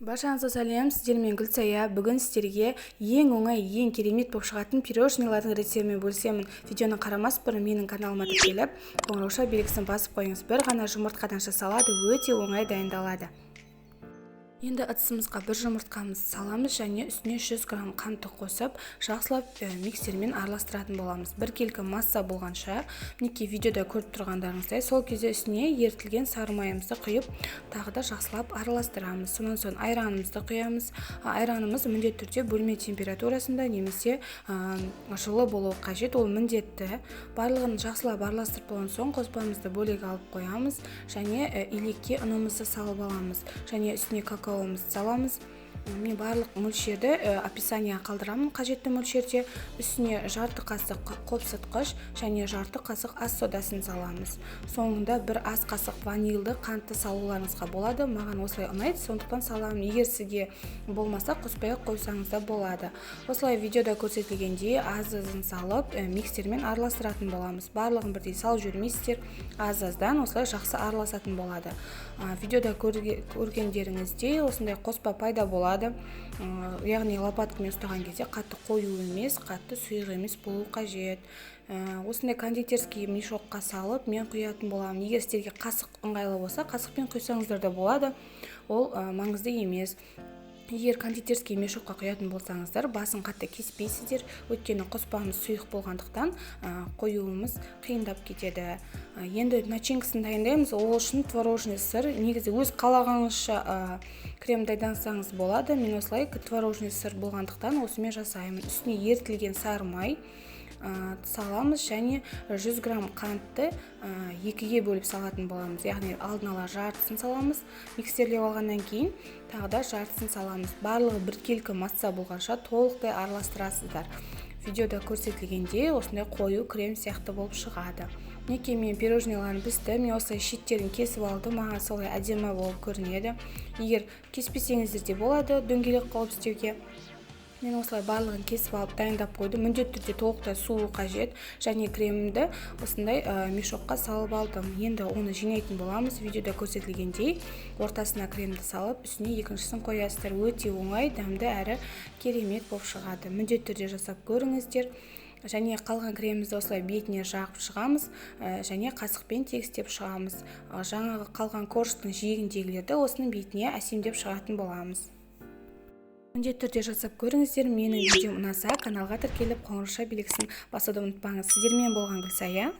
Баршаңызға сәлем, сіздермен Гүлсая. Бүгін сіздерге ең оңай, ең керемет болып шығатын пирожныйлардың рецептімен бөлісемін. Видеоны қарамас бұрын менің каналыма тіркеліп, қоңырауша белгісін басып қойыңыз. Бір ғана жұмыртқадан жасалады, өте оңай дайындалады. Енді ыдысымызға бір жұмыртқамызды саламыз және үстіне 100 грамм қантты қосып, жақсылап миксермен араластыратын боламыз. Біркелкі масса болғанша, мінекей, видеода көріп тұрғандарыңыздай, сол кезде үстіне ерітілген сары майымызды құйып, тағы да жақсылап араластырамыз. Сонан соң айранымызды құямыз. Айранымыз міндетті түрде бөлме температурасында немесе жылы болуы қажет, ол міндетті. Барлығын жақсылап араластырып болған соң, қоспамызды бөлек алып қоямыз және илекке ұнымызды салып аламыз және үстіне какаомызды саламыз. Мен барлық мөлшерді описанияға қалдырамын, қажетті мөлшерде. Үстіне жарты қасық қопсытқыш және жарты қасық ас содасын саламыз. Соңында бір ас қасық ванильді қантты салуларыңызға болады. Маған осылай ұнайды, сондықтан саламын. Егер сізге болмаса, қоспай ақ қойсаңыз да болады. Осылай видеода көрсетілгендей аз азын салып, миксермен араластыратын боламыз. Барлығын бірдей салып жібермейсіздер, аз аздан осылай жақсы араласатын болады. Видеода көргендеріңіздей, осындай қоспа пайда болады. Яғни лопаткамен ұстаған кезде қатты қою емес, қатты сұйық емес болу қажет. Осындай кондитерский мешокқа салып мен құятын боламын. Егер сіздерге қасық ыңғайлы болса, қасықпен құйсаңыздар да болады, ол маңызды емес. Егер кондитерский мешокқа құятын болсаңыздар, басын қатты кеспейсіздер, өйткені қоспамыз сұйық болғандықтан, қоюымыз қиындап кетеді. Енді начинкасын дайындаймыз. Ол үшін творожный сыр, негізі өз қалағаныңызша крем дайындасаңыз болады. Мен осылай творожный сыр болғандықтан, осымен жасаймын. Үстіне ерітілген сары май саламыз және 100 грамм қантты екіге бөліп салатын боламыз, яғни алдын ала жартысын саламыз, миксерлеп алғаннан кейін тағы да жартысын саламыз. Барлығы біркелкі масса болғанша толықтай араластырасыздар. Видеода көрсетілгендей, осындай қою крем сияқты болып шығады. Мінекей, менің пирожныйларым пісті. Мен осылай шеттерін кесіп алдым, маған солай әдемі болып көрінеді. Егер кеспесеңіздер де болады дөңгелек қылып істеуге. Мен осылай барлығын кесіп алып, дайындап қойдым. Міндетті түрде толықтай суу қажет. Және кремімді осындай мешокқа салып алдым. Енді оны жинайтын боламыз. Видеода көрсетілгендей, ортасына кремді салып, үстіне екіншісін қоясыздар. Өте оңай, дәмді әрі керемет болып шығады. Міндетті түрде жасап көріңіздер. Және қалған кремімізді осылай бетіне жағып шығамыз және қасықпен тегістеп шығамыз. Жаңағы қалған коржтың жиегіндегілерді осының бетіне әсемдеп шығатын боламыз. Міндетті түрде жасап көріңіздер. Менің видеом ұнаса, каналға тіркеліп, қоңырауша белгісін басуды ұмытпаңыз. Сіздермен болған Гүлсая.